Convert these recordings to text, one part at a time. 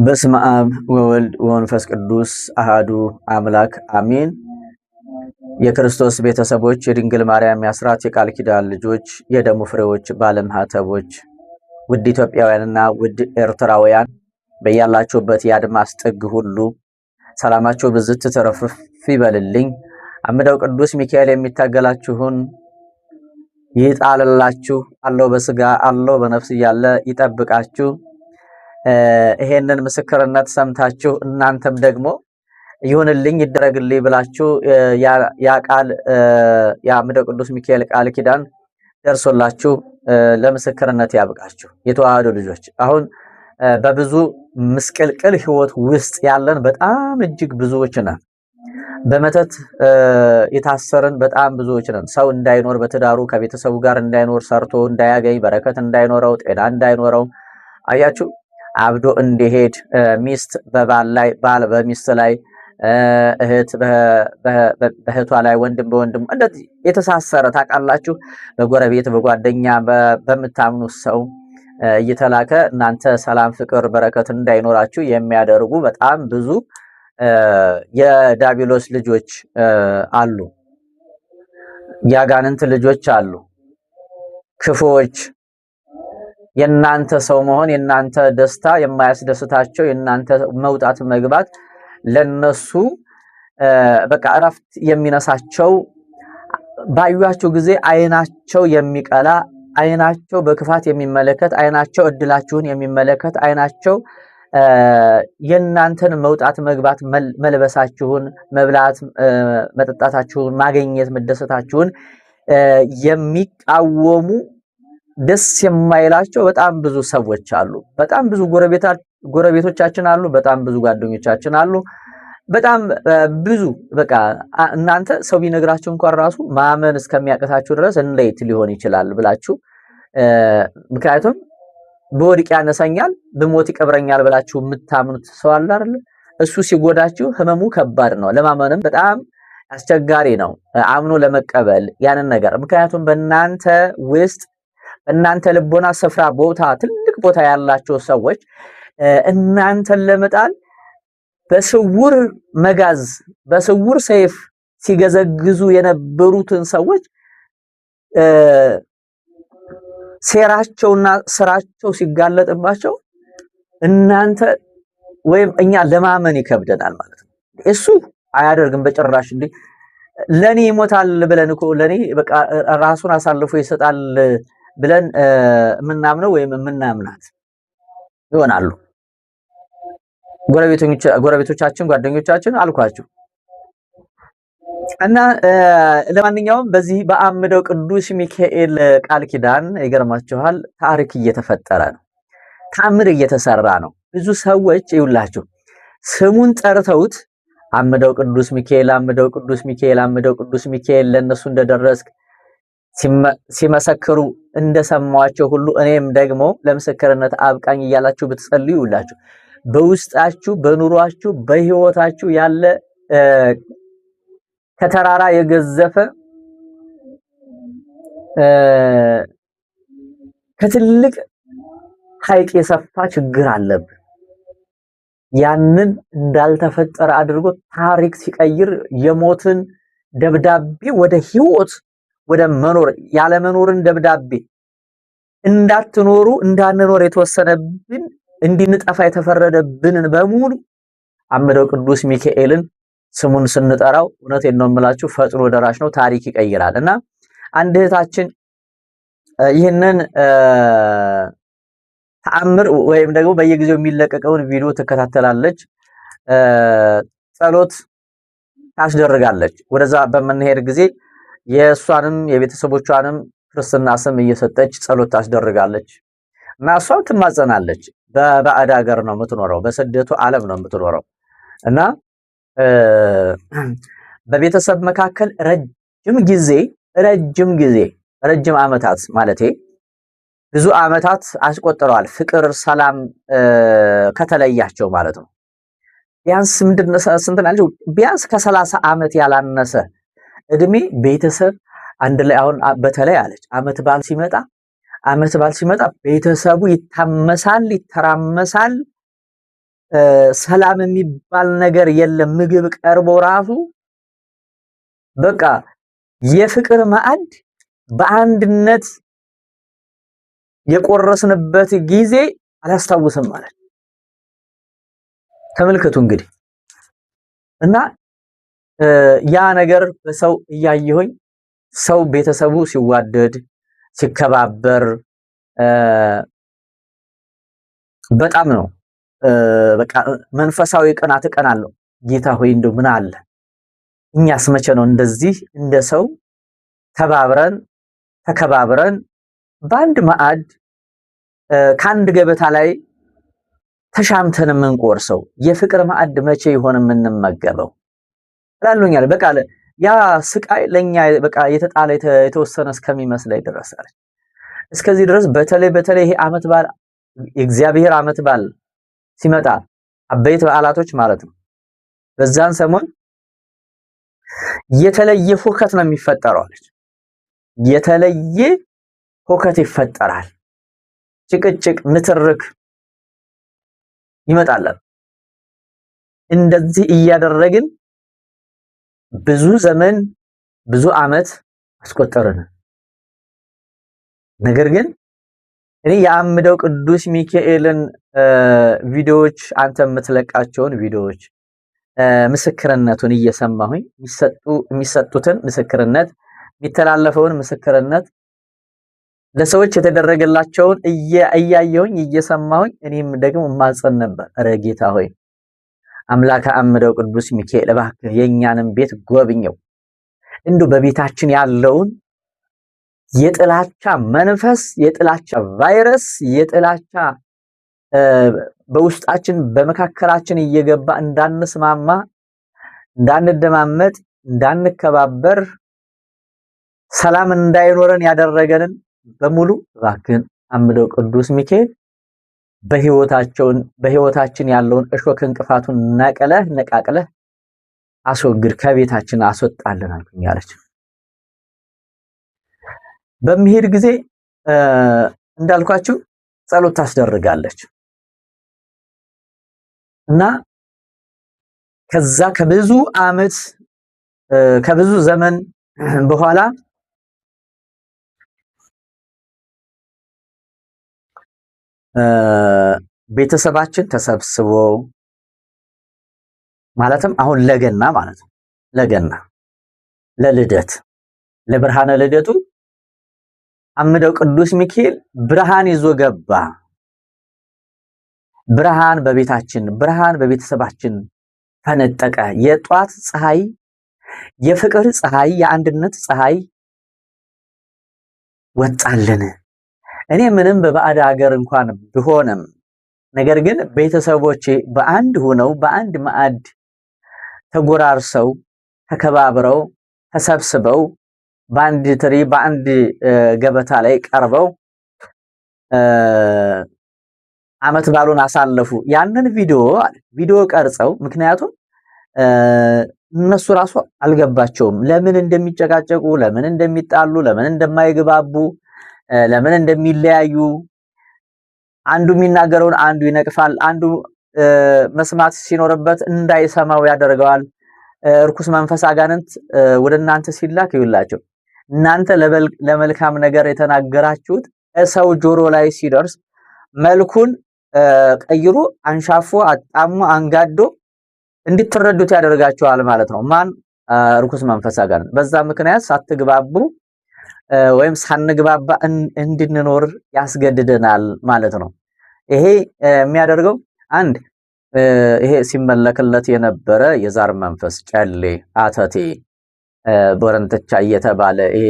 በስመ አብ ወወልድ ወመንፈስ ቅዱስ አሃዱ አምላክ አሜን። የክርስቶስ ቤተሰቦች፣ የድንግል ማርያም የአስራት የቃል ኪዳን ልጆች፣ የደሙ ፍሬዎች፣ ባለማኅተቦች፣ ውድ ኢትዮጵያውያንና ውድ ኤርትራውያን በያላችሁበት የአድማስ ጥግ ሁሉ ሰላማችሁ ብዝት ትርፍርፍ ይበልልኝ። አምደው ቅዱስ ሚካኤል የሚታገላችሁን ይጣልላችሁ፣ አለው በስጋ አለው በነፍስ እያለ ይጠብቃችሁ። ይሄንን ምስክርነት ሰምታችሁ እናንተም ደግሞ ይሁንልኝ ይደረግልኝ ብላችሁ ያ ቃል የአምደው ቅዱስ ሚካኤል ቃል ኪዳን ደርሶላችሁ ለምስክርነት ያብቃችሁ። የተዋህዶ ልጆች፣ አሁን በብዙ ምስቅልቅል ህይወት ውስጥ ያለን በጣም እጅግ ብዙዎች ነን። በመተት የታሰርን በጣም ብዙዎች ነን። ሰው እንዳይኖር፣ በትዳሩ ከቤተሰቡ ጋር እንዳይኖር፣ ሰርቶ እንዳያገኝ፣ በረከት እንዳይኖረው፣ ጤና እንዳይኖረው፣ አያችሁ፣ አብዶ እንዲሄድ፣ ሚስት በባል ላይ፣ ባል በሚስት ላይ፣ እህት በእህቷ ላይ፣ ወንድም በወንድም እንደዚህ የተሳሰረ ታውቃላችሁ። በጎረቤት፣ በጓደኛ፣ በምታምኑት ሰው እየተላከ እናንተ ሰላም፣ ፍቅር፣ በረከት እንዳይኖራችሁ የሚያደርጉ በጣም ብዙ የዳቢሎስ ልጆች አሉ። የአጋንንት ልጆች አሉ። ክፉዎች፣ የእናንተ ሰው መሆን፣ የእናንተ ደስታ የማያስደስታቸው፣ የእናንተ መውጣት መግባት ለነሱ በቃ እረፍት የሚነሳቸው፣ ባዩአቸው ጊዜ አይናቸው የሚቀላ፣ አይናቸው በክፋት የሚመለከት፣ አይናቸው እድላችሁን የሚመለከት፣ አይናቸው የእናንተን መውጣት መግባት፣ መልበሳችሁን፣ መብላት መጠጣታችሁን፣ ማግኘት መደሰታችሁን የሚቃወሙ፣ ደስ የማይላቸው በጣም ብዙ ሰዎች አሉ። በጣም ብዙ ጎረቤቶቻችን አሉ። በጣም ብዙ ጓደኞቻችን አሉ። በጣም ብዙ፣ በቃ እናንተ ሰው ቢነግራችሁ እንኳን ራሱ ማመን እስከሚያቅታችሁ ድረስ እንዴት ሊሆን ይችላል ብላችሁ፣ ምክንያቱም ብወድቅ ያነሳኛል፣ ብሞት ይቀብረኛል ብላችሁ የምታምኑት ሰው አለ አይደል? እሱ ሲጎዳችሁ ህመሙ ከባድ ነው፣ ለማመንም በጣም አስቸጋሪ ነው አምኖ ለመቀበል ያንን ነገር። ምክንያቱም በእናንተ ውስጥ፣ በእናንተ ልቦና ስፍራ ቦታ ትልቅ ቦታ ያላቸው ሰዎች እናንተን ለመጣል በስውር መጋዝ፣ በስውር ሰይፍ ሲገዘግዙ የነበሩትን ሰዎች ሴራቸውና ስራቸው ሲጋለጥባቸው እናንተ ወይም እኛ ለማመን ይከብደናል ማለት ነው። እሱ አያደርግም በጭራሽ፣ እንዴ ለኔ ይሞታል ብለን እኮ፣ ለኔ በቃ ራሱን አሳልፎ ይሰጣል ብለን የምናምነው ወይም የምናምናት ይሆናሉ ጎረቤቶቻችን፣ ጓደኞቻችን አልኳችሁ። እና ለማንኛውም በዚህ በአምደው ቅዱስ ሚካኤል ቃል ኪዳን ይገርማችኋል፣ ታሪክ እየተፈጠረ ነው። ታምር እየተሰራ ነው። ብዙ ሰዎች ይውላችሁ ስሙን ጠርተውት አምደው ቅዱስ ሚካኤል፣ አምደው ቅዱስ ሚካኤል፣ አምደው ቅዱስ ሚካኤል ለነሱ እንደደረስክ ሲመሰክሩ እንደሰማቸው ሁሉ እኔም ደግሞ ለምስክርነት አብቃኝ እያላችሁ ብትጸልዩ ይውላችሁ በውስጣችሁ፣ በኑሯችሁ፣ በህይወታችሁ ያለ ከተራራ የገዘፈ፣ ከትልቅ ሐይቅ የሰፋ ችግር አለብን። ያንን እንዳልተፈጠረ አድርጎ ታሪክ ሲቀይር፣ የሞትን ደብዳቤ ወደ ህይወት፣ ወደ መኖር፣ ያለመኖርን ደብዳቤ፣ እንዳትኖሩ እንዳንኖር የተወሰነብን፣ እንድንጠፋ የተፈረደብንን በሙሉ አምደው ቅዱስ ሚካኤልን ስሙን ስንጠራው እውነቴን ነው የምላችሁ ፈጥኖ ደራሽ ነው፣ ታሪክ ይቀይራል። እና አንድ እህታችን ይህንን ተአምር ወይም ደግሞ በየጊዜው የሚለቀቀውን ቪዲዮ ትከታተላለች፣ ጸሎት ታስደርጋለች። ወደዛ በምንሄድ ጊዜ የእሷንም የቤተሰቦቿንም ክርስትና ስም እየሰጠች ጸሎት ታስደርጋለች እና እሷም ትማጸናለች። በባዕድ ሀገር ነው የምትኖረው፣ በስደቱ ዓለም ነው የምትኖረው እና በቤተሰብ መካከል ረጅም ጊዜ፣ ረጅም ጊዜ፣ ረጅም ዓመታት ማለቴ ብዙ ዓመታት አስቆጥረዋል። ፍቅር፣ ሰላም ከተለያቸው ማለት ነው። ቢያንስ ምንድን ስንት ናቸው? ቢያንስ ከ30 ዓመት ያላነሰ እድሜ ቤተሰብ አንድ ላይ፣ አሁን በተለይ አለች አመት በዓል ሲመጣ፣ አመት በዓል ሲመጣ ቤተሰቡ ይታመሳል፣ ይተራመሳል። ሰላም የሚባል ነገር የለም። ምግብ ቀርቦ ራሱ በቃ የፍቅር ማዕድ በአንድነት የቆረስንበት ጊዜ አላስታውስም ማለት። ተመልከቱ እንግዲህ እና ያ ነገር በሰው እያየሁኝ ሰው ቤተሰቡ ሲዋደድ ሲከባበር በጣም ነው በቃ መንፈሳዊ ቅናት እቀናለሁ። ጌታ ሆይ እንደው ምን አለ እኛስ መቼ ነው እንደዚህ እንደ ሰው ተባብረን ተከባብረን በአንድ ማዕድ ከአንድ ገበታ ላይ ተሻምተን የምንቆርሰው? የፍቅር ማዕድ መቼ ይሆን የምንመገበው? እላሉኛል። በቃ ያ ስቃይ ለኛ በቃ የተጣለ የተወሰነ እስከሚመስለኝ ድረስ አለች። እስከዚህ ድረስ በተለይ በተለይ ይሄ ዓመት በዓል፣ የእግዚአብሔር ዓመት በዓል ሲመጣ፣ አበይት በዓላቶች ማለት ነው። በዛን ሰሞን የተለየ ሁከት ነው የሚፈጠረው አለች። የተለየ ሁከት ይፈጠራል። ጭቅጭቅ፣ ንትርክ ይመጣል። እንደዚህ እያደረግን ብዙ ዘመን ብዙ ዓመት አስቆጠርን። ነገር ግን እኔ የአምደው ቅዱስ ሚካኤልን ቪዲዮዎች፣ አንተ የምትለቃቸውን ቪዲዮዎች፣ ምስክርነቱን እየሰማሁኝ፣ የሚሰጡትን ምስክርነት፣ የሚተላለፈውን ምስክርነት፣ ለሰዎች የተደረገላቸውን እያየሁኝ እየሰማሁኝ እኔም ደግሞ እማጸን ነበር። ኧረ ጌታ ሆይ፣ አምላከ አምደው ቅዱስ ሚካኤል፣ እባክህ የእኛንም ቤት ጎብኘው። እንዲሁ በቤታችን ያለውን የጥላቻ መንፈስ፣ የጥላቻ ቫይረስ፣ የጥላቻ በውስጣችን በመካከላችን እየገባ እንዳንስማማ፣ እንዳንደማመጥ፣ እንዳንከባበር፣ ሰላም እንዳይኖረን ያደረገንን በሙሉ እባክህን አምደው ቅዱስ ሚካኤል በህይወታቸውን በህይወታችን ያለውን እሾክ እንቅፋቱን ነቅለህ ነቃቅለህ አስወግድ፣ ከቤታችን አስወጣልን አልኩኝ አለች። በሚሄድ ጊዜ እንዳልኳችሁ ጸሎት ታስደርጋለች እና ከዛ ከብዙ ዓመት ከብዙ ዘመን በኋላ ቤተሰባችን ተሰብስቦ፣ ማለትም አሁን ለገና ማለት ነው፣ ለገና፣ ለልደት፣ ለብርሃነ ልደቱ አምደው ቅዱስ ሚካኤል ብርሃን ይዞ ገባ። ብርሃን በቤታችን፣ ብርሃን በቤተሰባችን ፈነጠቀ። የጧት ፀሐይ፣ የፍቅር ፀሐይ፣ የአንድነት ፀሐይ ወጣልን። እኔ ምንም በባዕድ ሀገር እንኳን ብሆንም ነገር ግን ቤተሰቦቼ በአንድ ሆነው በአንድ ማዕድ ተጎራርሰው፣ ተከባብረው፣ ተሰብስበው፣ በአንድ ትሪ በአንድ ገበታ ላይ ቀርበው ዓመት በዓሉን አሳለፉ። ያንን ቪዲዮ ቪዲዮ ቀርጸው፣ ምክንያቱም እነሱ ራሱ አልገባቸውም ለምን እንደሚጨቃጨቁ፣ ለምን እንደሚጣሉ፣ ለምን እንደማይግባቡ፣ ለምን እንደሚለያዩ። አንዱ የሚናገረውን አንዱ ይነቅፋል፣ አንዱ መስማት ሲኖርበት እንዳይሰማው ያደርገዋል። እርኩስ መንፈስ አጋንንት ወደ እናንተ ሲላክ ይውላቸው እናንተ ለመልካም ነገር የተናገራችሁት ሰው ጆሮ ላይ ሲደርስ መልኩን ቀይሮ፣ አንሻፎ፣ አጣሞ፣ አንጋዶ እንድትረዱት ያደርጋችኋል ማለት ነው። ማን? እርኩስ መንፈስ አጋንንት። በዛ ምክንያት ሳትግባቡ ወይም ሳንግባባ እንድንኖር ያስገድደናል ማለት ነው። ይሄ የሚያደርገው አንድ ይሄ ሲመለክለት የነበረ የዛር መንፈስ፣ ጨሌ፣ አተቴ፣ ቦረንትቻ እየተባለ፣ ይሄ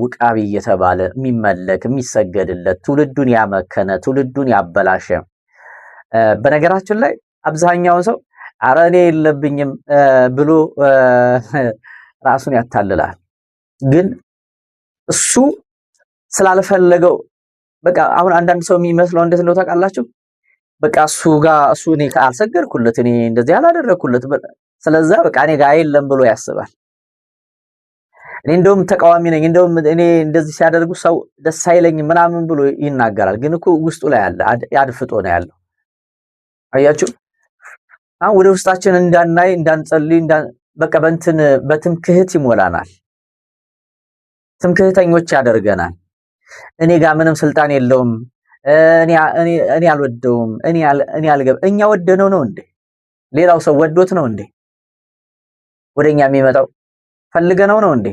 ውቃቢ እየተባለ የሚመለክ የሚሰገድለት፣ ትውልዱን ያመከነ፣ ትውልዱን ያበላሸ። በነገራችን ላይ አብዛኛውን ሰው አረ እኔ የለብኝም ብሎ ራሱን ያታልላል። ግን እሱ ስላልፈለገው በቃ አሁን አንዳንድ ሰው የሚመስለው እንዴት እንደው ታውቃላችሁ? በቃ እሱ ጋር እሱ እኔ አልሰገድኩለት፣ እኔ እንደዚህ አላደረግኩለት፣ ስለዛ በቃ እኔ ጋር የለም ብሎ ያስባል። እኔ እንደውም ተቃዋሚ ነኝ፣ እንደውም እኔ እንደዚህ ሲያደርጉ ሰው ደስ አይለኝም ምናምን ብሎ ይናገራል። ግን እኮ ውስጡ ላይ አለ፣ አድፍጦ ነው ያለው። አያችሁ? አሁን ወደ ውስጣችን እንዳናይ፣ እንዳንጸልይ፣ በቃ በእንትን በትምክህት ይሞላናል። ትምክህተኞች ያደርገናል። እኔ ጋር ምንም ስልጣን የለውም፣ እኔ አልወደውም፣ እኔ አልገብ እኛ ወደነው ነው እንዴ? ሌላው ሰው ወዶት ነው እንዴ? ወደኛ የሚመጣው ፈልገነው ነው እንዴ?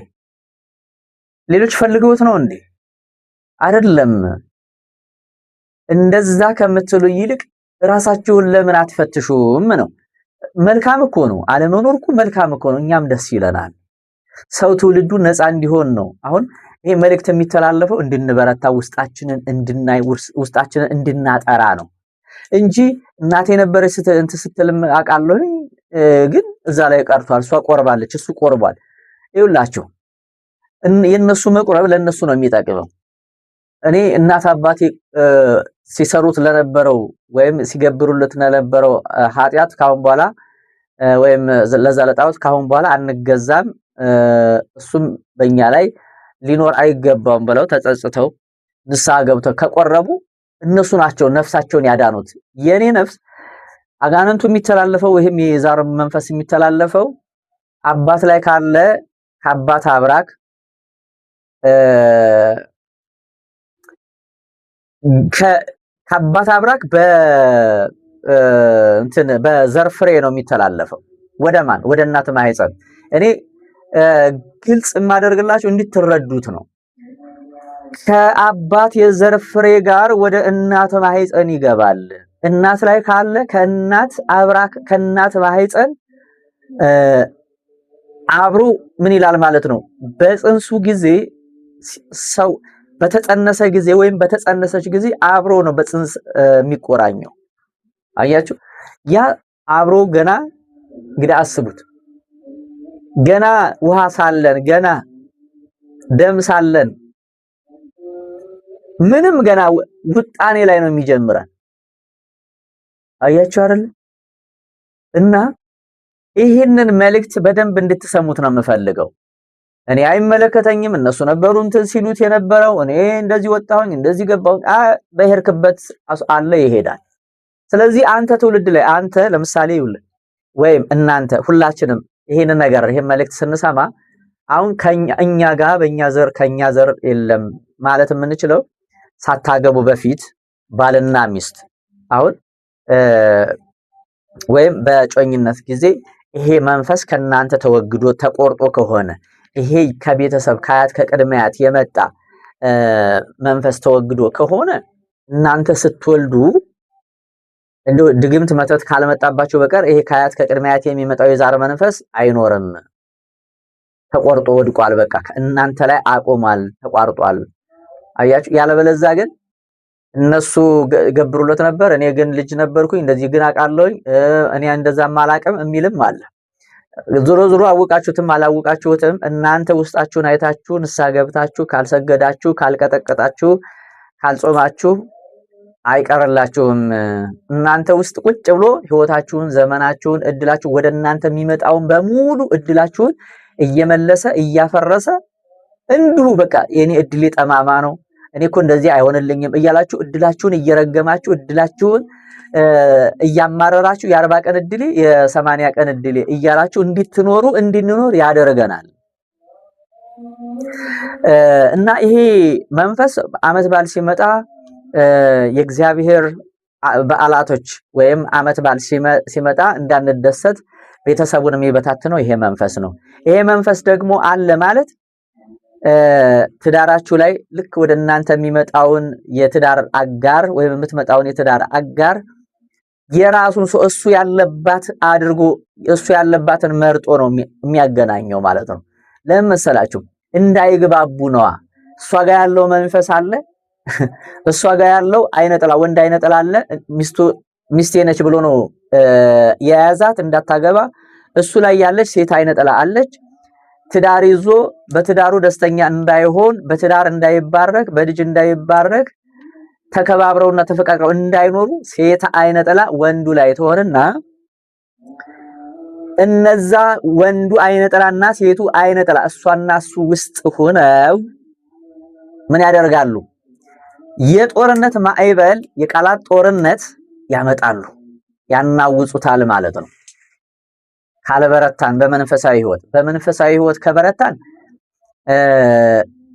ሌሎች ፈልገውት ነው እንዴ? አይደለም። እንደዛ ከምትሉ ይልቅ ራሳችሁን ለምን አትፈትሹም ነው። መልካም እኮ ነው አለመኖር እኮ መልካም እኮ ነው። እኛም ደስ ይለናል። ሰው ትውልዱ ነፃ እንዲሆን ነው። አሁን ይሄ መልእክት የሚተላለፈው እንድንበረታ፣ ውስጣችንን እንድናይ፣ ውስጣችንን እንድናጠራ ነው እንጂ እናቴ ነበረች እንትን ስትልም አውቃለሁኝ፣ ግን እዛ ላይ ቀርቷል። እሷ ቆርባለች፣ እሱ ቆርቧል። ይኸውላችሁ የእነሱ መቁረብ ለእነሱ ነው የሚጠቅመው። እኔ እናት አባቴ ሲሰሩት ለነበረው ወይም ሲገብሩለት ለነበረው ኃጢአት ካሁን በኋላ ወይም ለዛ ለጣዖት ካሁን በኋላ አንገዛም፣ እሱም በእኛ ላይ ሊኖር አይገባውም ብለው ተጸጽተው ንስሐ ገብተው ከቆረቡ እነሱ ናቸው ነፍሳቸውን ያዳኑት። የኔ ነፍስ አጋንንቱ የሚተላለፈው ይህም የዛር መንፈስ የሚተላለፈው አባት ላይ ካለ ከአባት አብራክ ከአባት አብራክ በእንትን በዘር ፍሬ ነው የሚተላለፈው። ወደ ማን? ወደ እናት ማህፀን። እኔ ግልጽ የማደርግላችሁ እንድትረዱት ነው። ከአባት የዘር ፍሬ ጋር ወደ እናት ማህፀን ይገባል። እናት ላይ ካለ ከእናት አብራክ ከእናት ማህፀን አብሮ ምን ይላል ማለት ነው። በጽንሱ ጊዜ ሰው በተጸነሰ ጊዜ ወይም በተጸነሰች ጊዜ አብሮ ነው በጽንስ የሚቆራኘው። አያችሁ፣ ያ አብሮ ገና እንግዲህ አስቡት፣ ገና ውሃ ሳለን፣ ገና ደም ሳለን፣ ምንም ገና ውጣኔ ላይ ነው የሚጀምረን። አያችሁ አይደል? እና ይህንን መልእክት በደንብ እንድትሰሙት ነው የምፈልገው። እኔ አይመለከተኝም፣ እነሱ ነበሩ እንትን ሲሉት የነበረው፣ እኔ እንደዚህ ወጣሁኝ እንደዚህ ገባሁኝ፣ በሄድክበት አለ ይሄዳል። ስለዚህ አንተ ትውልድ ላይ አንተ ለምሳሌ ይውል ወይም እናንተ ሁላችንም ይሄንን ነገር ይሄን መልእክት ስንሰማ አሁን እኛ ጋር በእኛ ዘር ከኛ ዘር የለም ማለት የምንችለው ሳታገቡ በፊት ባልና ሚስት አሁን ወይም በጮኝነት ጊዜ ይሄ መንፈስ ከናንተ ተወግዶ ተቆርጦ ከሆነ፣ ይሄ ከቤተሰብ ከአያት ከቅድመ አያት የመጣ መንፈስ ተወግዶ ከሆነ እናንተ ስትወልዱ እንደው ድግምት መተት ካልመጣባቸው በቀር ይሄ ከአያት ከቅድመ አያት የሚመጣው የዛር መንፈስ አይኖርም። ተቆርጦ ወድቋል። በቃ እናንተ ላይ አቆሟል፣ ተቋርጧል። አያችሁ። ያለበለዛ ግን እነሱ ገብሩለት ነበር፣ እኔ ግን ልጅ ነበርኩኝ፣ እንደዚህ ግን አውቃለሁኝ፣ እኔ እንደዛም አላቅም የሚልም አለ። ዞሮ ዞሮ አወቃችሁትም አላወቃችሁትም እናንተ ውስጣችሁን አይታችሁ ንስሐ ገብታችሁ ካልሰገዳችሁ፣ ካልቀጠቀጣችሁ፣ ካልጾማችሁ አይቀርላችሁም። እናንተ ውስጥ ቁጭ ብሎ ህይወታችሁን፣ ዘመናችሁን፣ እድላችሁ ወደ እናንተ የሚመጣውን በሙሉ እድላችሁን እየመለሰ እያፈረሰ እንዲሁ በቃ የኔ እድሌ ጠማማ ነው፣ እኔ እኮ እንደዚህ አይሆንልኝም እያላችሁ እድላችሁን እየረገማችሁ እድላችሁን እያማረራችሁ የ40 ቀን እድሌ የ80 ቀን እድሌ እያላችሁ እንድትኖሩ እንድንኖር ያደርገናል። እና ይሄ መንፈስ ዓመት በዓል ሲመጣ የእግዚአብሔር በዓላቶች ወይም ዓመት በዓል ሲመጣ እንዳንደሰት ቤተሰቡን የሚበታትነው ይሄ መንፈስ ነው። ይሄ መንፈስ ደግሞ አለ ማለት ትዳራችሁ ላይ ልክ ወደ እናንተ የሚመጣውን የትዳር አጋር ወይም የምትመጣውን የትዳር አጋር የራሱን ሰው እሱ ያለባት አድርጎ እሱ ያለባትን መርጦ ነው የሚያገናኘው ማለት ነው። ለምን መሰላችሁ? እንዳይግባቡ ነዋ። እሷ ጋር ያለው መንፈስ አለ፣ እሷ ጋር ያለው አይነ ጥላ ወንድ አይነ ጥላ አለ። ሚስቱ ሚስቴ ነች ብሎ ነው የያዛት እንዳታገባ። እሱ ላይ ያለች ሴት አይነ ጥላ አለች። ትዳር ይዞ በትዳሩ ደስተኛ እንዳይሆን፣ በትዳር እንዳይባረክ፣ በልጅ እንዳይባረክ፣ ተከባብረውና ተፈቃቅረው እንዳይኖሩ ሴት አይነ ጥላ ወንዱ ላይ ትሆንና እነዛ ወንዱ አይነ ጥላና ሴቱ አይነ ጥላ እሷና እሱ ውስጥ ሆነው ምን ያደርጋሉ? የጦርነት ማዕበል የቃላት ጦርነት ያመጣሉ። ያናውጹታል ማለት ነው። ካልበረታን በመንፈሳዊ ህይወት፣ በመንፈሳዊ ህይወት ከበረታን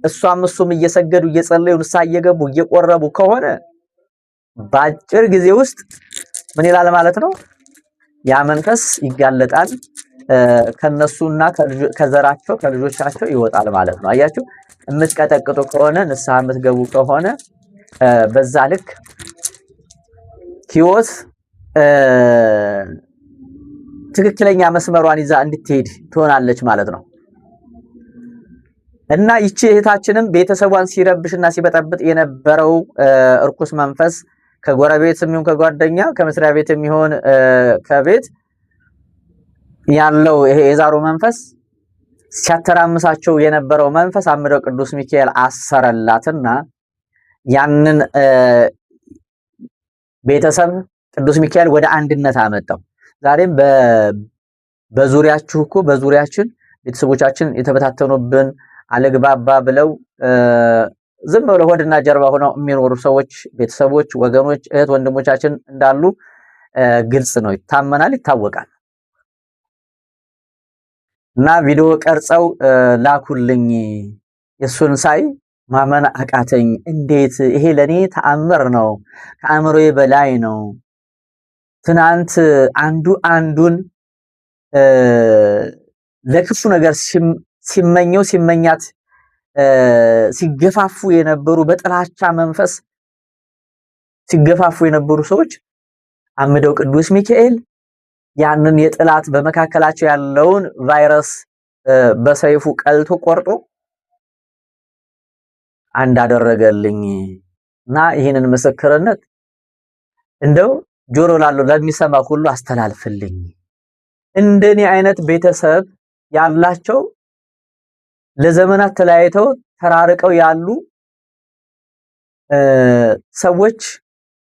እሷም እሱም እየሰገዱ፣ እየጸለዩ፣ ንስሐ እየገቡ፣ እየቆረቡ ከሆነ በአጭር ጊዜ ውስጥ ምን ይላል ማለት ነው? ያ መንፈስ ይጋለጣል፣ ከነሱና ከዘራቸው ከልጆቻቸው ይወጣል ማለት ነው። አያችሁ፣ የምትቀጠቅጡ ከሆነ፣ ንስሐ የምትገቡ ከሆነ በዛ ልክ ህይወት ትክክለኛ መስመሯን ይዛ እንድትሄድ ትሆናለች ማለት ነው። እና ይቺ እህታችንም ቤተሰቧን ሲረብሽና ሲበጠብጥ የነበረው እርኩስ መንፈስ ከጎረቤትም ይሁን ከጓደኛ፣ ከመስሪያ ቤትም ይሁን ከቤት ያለው ይሄ የዛሩ መንፈስ ሲያተራምሳቸው የነበረው መንፈስ አምደው ቅዱስ ሚካኤል አሰረላትና ያንን ቤተሰብ ቅዱስ ሚካኤል ወደ አንድነት አመጣው። ዛሬም በዙሪያችሁ እኮ በዙሪያችን ቤተሰቦቻችን የተበታተኑብን፣ አለግባባ ብለው ዝም ብለው ሆድና ጀርባ ሆነው የሚኖሩ ሰዎች፣ ቤተሰቦች፣ ወገኖች፣ እህት ወንድሞቻችን እንዳሉ ግልጽ ነው፣ ይታመናል፣ ይታወቃል። እና ቪዲዮ ቀርጸው ላኩልኝ። የሱን ሳይ ማመን አቃተኝ። እንዴት ይሄ ለኔ ተአምር ነው፣ ከአእምሮዬ በላይ ነው። ትናንት አንዱ አንዱን ለክፉ ነገር ሲመኘው፣ ሲመኛት፣ ሲገፋፉ የነበሩ፣ በጥላቻ መንፈስ ሲገፋፉ የነበሩ ሰዎች አምደው ቅዱስ ሚካኤል ያንን የጥላት በመካከላቸው ያለውን ቫይረስ በሰይፉ ቀልቶ ቆርጦ አንድ አደረገልኝ እና ይህንን ምስክርነት እንደው ጆሮ ላለው ለሚሰማ ሁሉ አስተላልፍልኝ። እንደኔ አይነት ቤተሰብ ያላቸው ለዘመናት ተለያይተው ተራርቀው ያሉ ሰዎች፣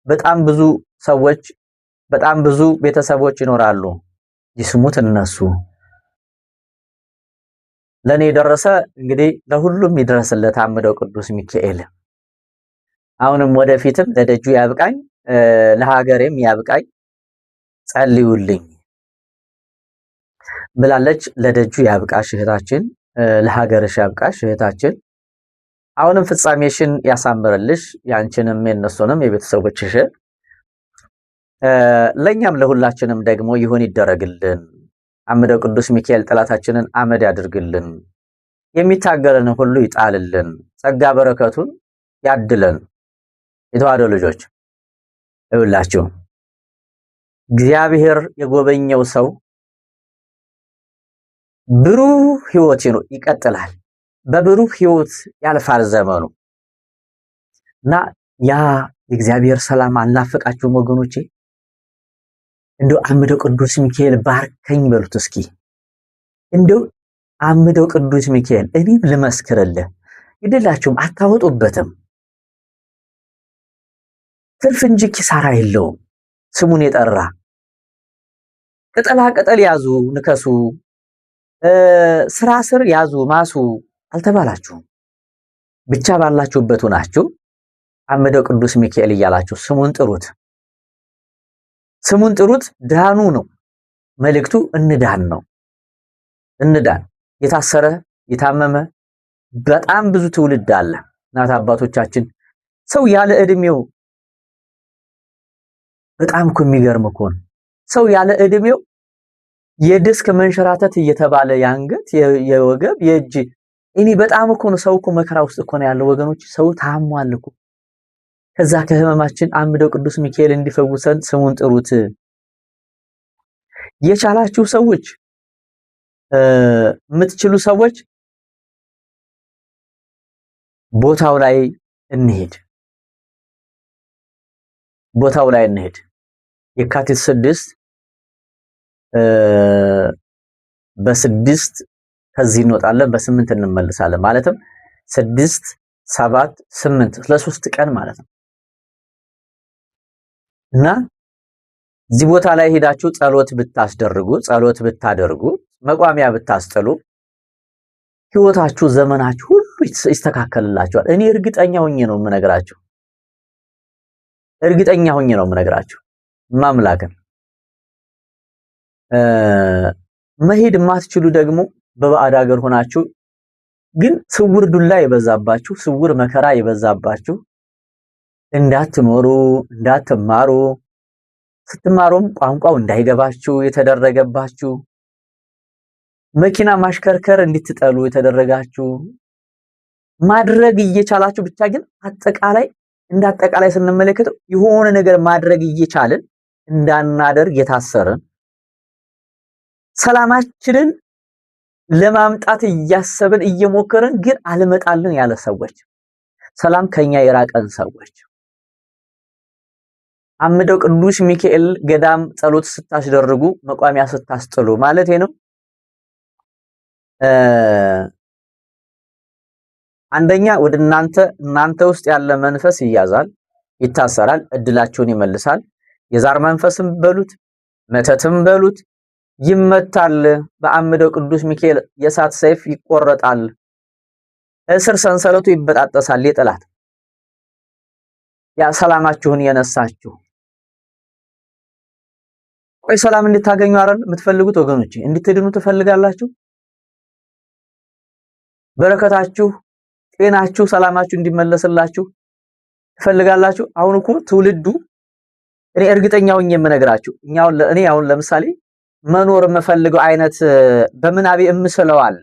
በጣም ብዙ ሰዎች፣ በጣም ብዙ ቤተሰቦች ይኖራሉ። ይስሙት እነሱ። ለኔ የደረሰ እንግዲህ ለሁሉም ይድረስለት አምደው ቅዱስ ሚካኤል። አሁንም ወደፊትም ለደጁ ያብቃኝ፣ ለሀገሬም ያብቃኝ፣ ጸልዩልኝ ብላለች። ለደጁ ያብቃሽ እህታችን፣ ለሀገርሽ ያብቃሽ እህታችን። አሁንም ፍጻሜሽን ያሳምርልሽ፣ ያንቺንም የነሱንም የቤተሰቦችሽን፣ ለኛም ለሁላችንም ደግሞ ይሁን ይደረግልን። አምደው ቅዱስ ሚካኤል ጠላታችንን አመድ ያድርግልን፣ የሚታገልን ሁሉ ይጣልልን፣ ጸጋ በረከቱን ያድለን። የተዋሕዶ ልጆች ይውላችሁ፣ እግዚአብሔር የጎበኘው ሰው ብሩህ ህይወት ይቀጥላል። በብሩህ ህይወት ያልፋል ዘመኑ። እና ያ የእግዚአብሔር ሰላም አልናፈቃችሁም ወገኖቼ? እንደው አምደው ቅዱስ ሚካኤል ባርከኝ በሉት እስኪ። እንደው አምደው ቅዱስ ሚካኤል እኔም ልመስክርልህ። ግድላችሁም አታወጡበትም። ትርፍ እንጂ ኪሳራ የለውም። ስሙን የጠራ ቅጠላ ቅጠል ያዙ ንከሱ፣ ስራ ስር ያዙ ማሱ አልተባላችሁም። ብቻ ባላችሁበት ሆናችሁ አምደው ቅዱስ ሚካኤል እያላችሁ ስሙን ጥሩት። ስሙን ጥሩት። ዳኑ ነው መልእክቱ። እንዳን ነው፣ እንዳን። የታሰረ የታመመ በጣም ብዙ ትውልድ አለ። እናት አባቶቻችን ሰው ያለ እድሜው፣ በጣም እኮ የሚገርም እኮ ነው። ሰው ያለ እድሜው የዲስክ መንሸራተት እየተባለ የአንገት፣ የወገብ፣ የእጅ፣ እኔ በጣም እኮ ነው፣ ሰው እኮ መከራ ውስጥ እኮ ነው ያለው ወገኖች። ሰው ታሟል እኮ። ከዛ ከህመማችን አምደው ቅዱስ ሚካኤል እንዲፈውሰን ስሙን ጥሩት። የቻላችሁ ሰዎች፣ የምትችሉ ሰዎች ቦታው ላይ እንሄድ። ቦታው ላይ እንሄድ። የካቲት 6 በ6 ከዚህ እንወጣለን፣ በ8 እንመልሳለን። ማለትም 6፣ 7፣ 8 ለ3 ቀን ማለት ነው። እና እዚህ ቦታ ላይ ሄዳችሁ ጸሎት ብታስደርጉ፣ ጸሎት ብታደርጉ፣ መቋሚያ ብታስጥሉ ህይወታችሁ፣ ዘመናችሁ ሁሉ ይስተካከልላችኋል። እኔ እርግጠኛ ሆኜ ነው የምነግራችሁ። እርግጠኛ ሆኜ ነው የምነግራችሁ። ማምላክን መሄድ የማትችሉ ደግሞ በባዕድ ሀገር ሆናችሁ ግን ስውር ዱላ የበዛባችሁ፣ ስውር መከራ የበዛባችሁ፣ እንዳትኖሩ፣ እንዳትማሩ፣ ስትማሩም ቋንቋው እንዳይገባችሁ የተደረገባችሁ፣ መኪና ማሽከርከር እንድትጠሉ የተደረጋችሁ፣ ማድረግ እየቻላችሁ ብቻ ግን አጠቃላይ እንደ አጠቃላይ ስንመለከተው የሆነ ነገር ማድረግ እየቻልን እንዳናደርግ የታሰርን፣ ሰላማችንን ለማምጣት እያሰብን እየሞከርን ግን አልመጣልን ያለ ሰዎች፣ ሰላም ከኛ የራቀን ሰዎች፣ አምደው ቅዱስ ሚካኤል ገዳም ጸሎት ስታስደርጉ፣ መቋሚያ ስታስጥሉ ማለት ነው። አንደኛ ወደ እናንተ ውስጥ ያለ መንፈስ ይያዛል፣ ይታሰራል፣ እድላችሁን ይመልሳል። የዛር መንፈስም በሉት መተትም በሉት ይመታል። በአምደው ቅዱስ ሚካኤል የእሳት ሰይፍ ይቆረጣል። እስር ሰንሰለቱ ይበጣጠሳል። የጠላት ያ ሰላማችሁን የነሳችሁ፣ ቆይ ሰላም እንድታገኙ አይደል የምትፈልጉት ወገኖቼ? እንድትድኑ ትፈልጋላችሁ? በረከታችሁ፣ ጤናችሁ፣ ሰላማችሁ እንዲመለስላችሁ ትፈልጋላችሁ? አሁን እኮ ትውልዱ እኔ እርግጠኛ ሆኜ የምነግራችሁ እኔ አሁን ለምሳሌ መኖር የምፈልገው አይነት በምናቤ እምስለው አለ።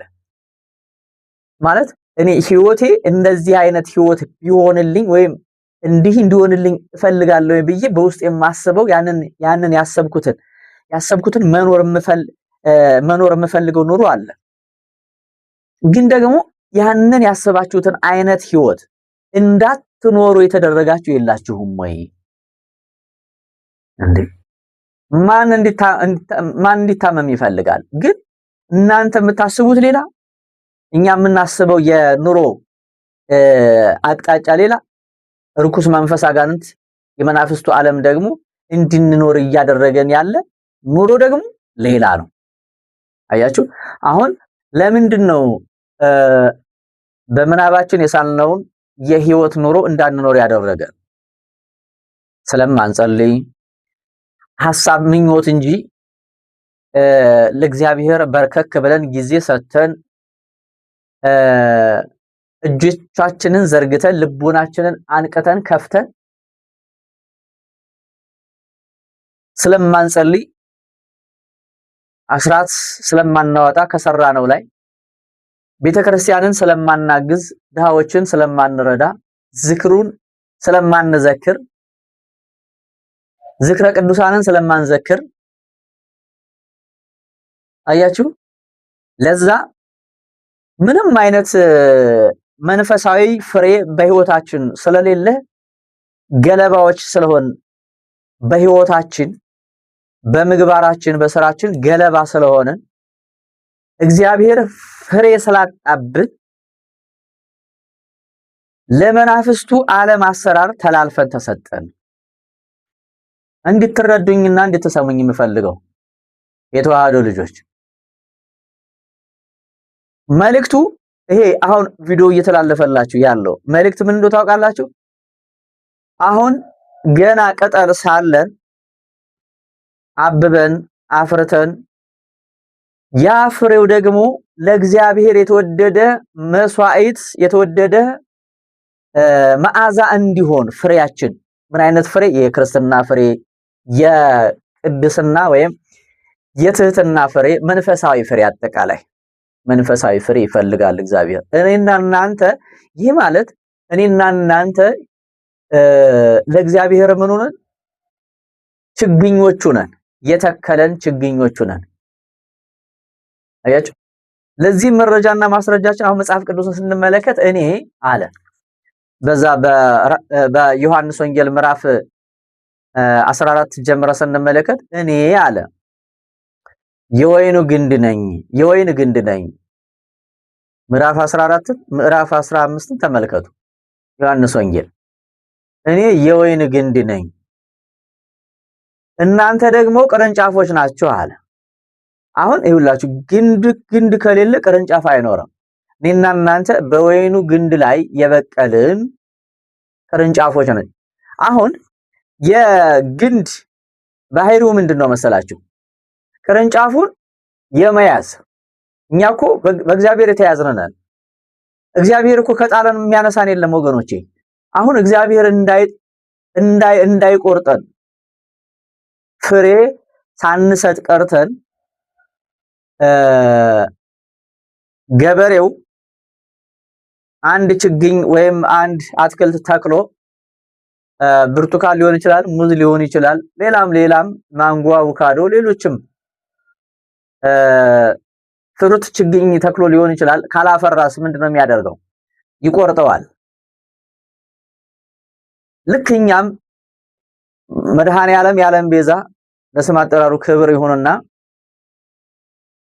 ማለት እኔ ህይወቴ እንደዚህ አይነት ህይወት ቢሆንልኝ ወይም እንዲህ እንዲሆንልኝ እፈልጋለሁ ብዬ በውስጥ የማስበው ያንን ያሰብኩትን መኖር የምፈልገው ኑሮ አለ። ግን ደግሞ ያንን ያሰባችሁትን አይነት ህይወት እንዳትኖሩ የተደረጋችሁ የላችሁም ወይ እንዴ? ማን እንዲታመም ይፈልጋል? ግን እናንተ የምታስቡት ሌላ፣ እኛ የምናስበው የኑሮ አቅጣጫ ሌላ። ርኩስ መንፈስ አጋንንት የመናፍስቱ ዓለም ደግሞ እንድንኖር እያደረገን ያለ ኑሮ ደግሞ ሌላ ነው። አያችሁ፣ አሁን ለምንድን ነው በምናባችን የሳልነውን የህይወት ኑሮ እንዳንኖር ያደረገን? ስለማንጸልይ፣ ሐሳብ ምኞት እንጂ ለእግዚአብሔር በርከክ ብለን ጊዜ ሰጥተን፣ እጆቻችንን ዘርግተን፣ ልቦናችንን አንቅተን ከፍተን ስለማንጸልይ፣ አስራት ስለማናወጣ ከሰራነው ላይ፣ ቤተክርስቲያንን ስለማናግዝ፣ ድሃዎችን ስለማንረዳ፣ ዝክሩን ስለማንዘክር፣ ዝክረ ቅዱሳንን ስለማንዘክር፣ አያችሁ፣ ለዛ ምንም አይነት መንፈሳዊ ፍሬ በህይወታችን ስለሌለ፣ ገለባዎች ስለሆን፣ በህይወታችን፣ በምግባራችን፣ በስራችን ገለባ ስለሆንን፣ እግዚአብሔር ፍሬ ስላጣብን ለመናፍስቱ ዓለም አሰራር ተላልፈን ተሰጠን። እንድትረዱኝና እንድትሰሙኝ የምፈልገው የተዋህዶ ልጆች፣ መልእክቱ ይሄ አሁን ቪዲዮ እየተላለፈላችሁ ያለው መልእክት ምን እንደው ታውቃላችሁ? አሁን ገና ቅጠል ሳለን አብበን አፍርተን ያ ፍሬው ደግሞ ለእግዚአብሔር የተወደደ መስዋዕት፣ የተወደደ መዓዛ እንዲሆን፣ ፍሬያችን ምን አይነት ፍሬ? የክርስትና ፍሬ፣ የቅድስና ወይም የትህትና ፍሬ፣ መንፈሳዊ ፍሬ፣ አጠቃላይ መንፈሳዊ ፍሬ ይፈልጋል እግዚአብሔር። እኔና እናንተ፣ ይህ ማለት እኔና እናንተ ለእግዚአብሔር ምን ሆነን? ችግኞቹ ነን፣ የተከለን ችግኞቹ ነን። አያችሁ፣ ለዚህ መረጃና ማስረጃችን አሁን መጽሐፍ ቅዱስን ስንመለከት እኔ አለ፣ በዛ በዮሐንስ ወንጌል ምዕራፍ 14 ጀምረ ስንመለከት እኔ አለ የወይኑ ግንድ ነኝ፣ የወይን ግንድ ነኝ። ምዕራፍ 14፣ ምዕራፍ 15ን ተመልከቱ። ዮሐንስ ወንጌል፣ እኔ የወይን ግንድ ነኝ፣ እናንተ ደግሞ ቅርንጫፎች ናችሁ አለ። አሁን ይኸውላችሁ ግንድ ግንድ ከሌለ ቅርንጫፍ አይኖርም። እኔና እናንተ በወይኑ ግንድ ላይ የበቀልን ቅርንጫፎች ነን። አሁን የግንድ ባህሪው ምንድን ነው መሰላችሁ? ቅርንጫፉን የመያዝ እኛ እኮ በእግዚአብሔር የተያዝን ነን። እግዚአብሔር እኮ ከጣለን የሚያነሳን የለም ወገኖቼ። አሁን እግዚአብሔር እንዳይቆርጠን ፍሬ ሳንሰጥ ቀርተን ገበሬው አንድ ችግኝ ወይም አንድ አትክልት ተክሎ ብርቱካን ሊሆን ይችላል፣ ሙዝ ሊሆን ይችላል፣ ሌላም ሌላም ማንጎ፣ አቮካዶ፣ ሌሎችም fruit ችግኝ ተክሎ ሊሆን ይችላል። ካላፈራስ ምንድነው የሚያደርገው? ይቆርጠዋል። ልክ እኛም መድኃኔ ዓለም የዓለም ቤዛ ለስም አጠራሩ ክብር ይሁንና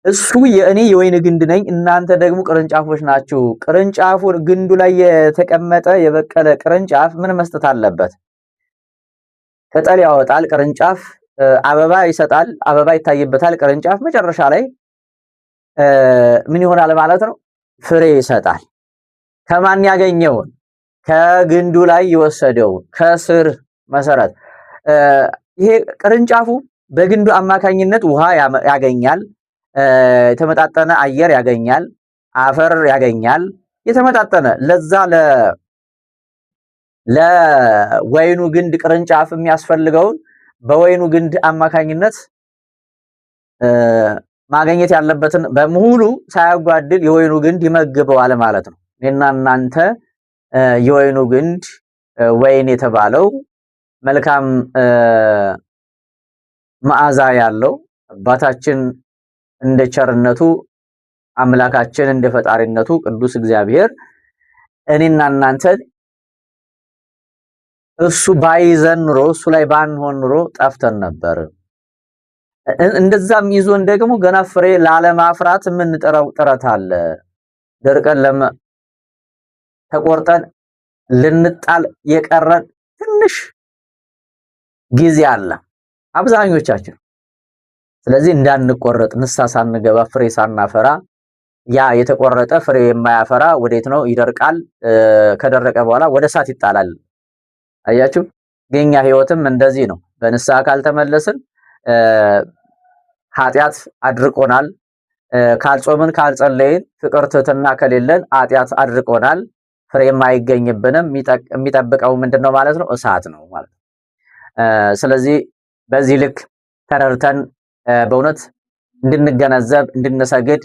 እሱ የእኔ የወይን ግንድ ነኝ፣ እናንተ ደግሞ ቅርንጫፎች ናችሁ። ቅርንጫፉ ግንዱ ላይ የተቀመጠ የበቀለ ቅርንጫፍ ምን መስጠት አለበት? ቅጠል ያወጣል ቅርንጫፍ፣ አበባ ይሰጣል፣ አበባ ይታይበታል ቅርንጫፍ። መጨረሻ ላይ ምን ይሆናል ማለት ነው? ፍሬ ይሰጣል። ከማን ያገኘውን? ከግንዱ ላይ የወሰደውን ከስር መሰረት። ይሄ ቅርንጫፉ በግንዱ አማካኝነት ውሃ ያገኛል፣ የተመጣጠነ አየር ያገኛል፣ አፈር ያገኛል። የተመጣጠነ ለዛ ለወይኑ ግንድ ቅርንጫፍ የሚያስፈልገውን በወይኑ ግንድ አማካኝነት ማግኘት ያለበትን በሙሉ ሳያጓድል የወይኑ ግንድ ይመግበዋል ማለት ነው። እኔና እናንተ የወይኑ ግንድ ወይን የተባለው መልካም መዓዛ ያለው አባታችን እንደ ቸርነቱ አምላካችን እንደ ፈጣሪነቱ ቅዱስ እግዚአብሔር እኔና እናንተ እሱ ባይዘን ኑሮ እሱ ላይ ባንሆን ኑሮ ጠፍተን ነበር። እንደዛም ይዞን ደግሞ ገና ፍሬ ላለማፍራት የምንጥረው ጥረት አለ። ደርቀን ተቆርጠን ልንጣል የቀረን ትንሽ ጊዜ አለ አብዛኞቻችን። ስለዚህ እንዳንቆረጥ ንስሐ ሳንገባ ፍሬ ሳናፈራ፣ ያ የተቆረጠ ፍሬ የማያፈራ ወዴት ነው? ይደርቃል። ከደረቀ በኋላ ወደ እሳት ይጣላል። አያችሁ፣ የኛ ህይወትም እንደዚህ ነው። በንስሐ ካልተመለስን ኃጢአት አድርቆናል። ካልጾምን ካልጸለይን፣ ፍቅር ትህትና ከሌለን ኃጢአት አድርቆናል። ፍሬም አይገኝብንም። የሚጠብቀው ምንድነው ማለት ነው? እሳት ነው ማለት ነው። ስለዚህ በዚህ ልክ ተረድተን በእውነት እንድንገነዘብ እንድንሰግድ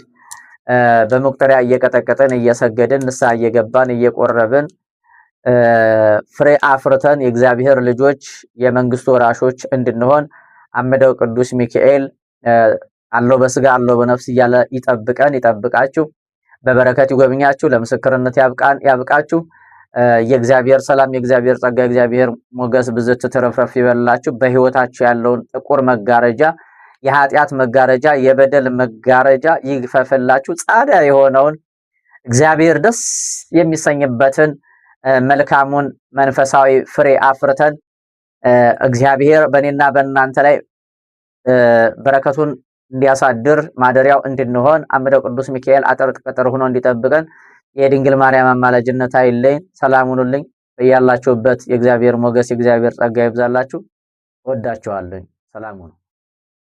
በመቁጠሪያ እየቀጠቀጥን እየሰገድን ንስሐ እየገባን እየቆረብን ፍሬ አፍርተን የእግዚአብሔር ልጆች የመንግስቱ ወራሾች እንድንሆን አምደው ቅዱስ ሚካኤል አለው በስጋ አለው በነፍስ እያለ ይጠብቀን፣ ይጠብቃችሁ፣ በበረከት ይጎብኛችሁ፣ ለምስክርነት ያብቃን ያብቃችሁ። የእግዚአብሔር ሰላም፣ የእግዚአብሔር ጸጋ፣ የእግዚአብሔር ሞገስ ብዝት ትርፍርፍ ይበላችሁ። በህይወታችሁ ያለውን ጥቁር መጋረጃ፣ የኃጢአት መጋረጃ፣ የበደል መጋረጃ ይግፈፍላችሁ። ጻዳ የሆነውን እግዚአብሔር ደስ የሚሰኝበትን መልካሙን መንፈሳዊ ፍሬ አፍርተን እግዚአብሔር በእኔና በእናንተ ላይ በረከቱን እንዲያሳድር ማደሪያው እንድንሆን አምደው ቅዱስ ሚካኤል አጥር ቅጥር ሆኖ እንዲጠብቀን የድንግል ማርያም አማላጅነት አይለይን። ሰላም ሁኑልኝ። በያላችሁበት የእግዚአብሔር ሞገስ የእግዚአብሔር ጸጋ ይብዛላችሁ። እወዳችኋለሁ። ሰላም ሁኑ።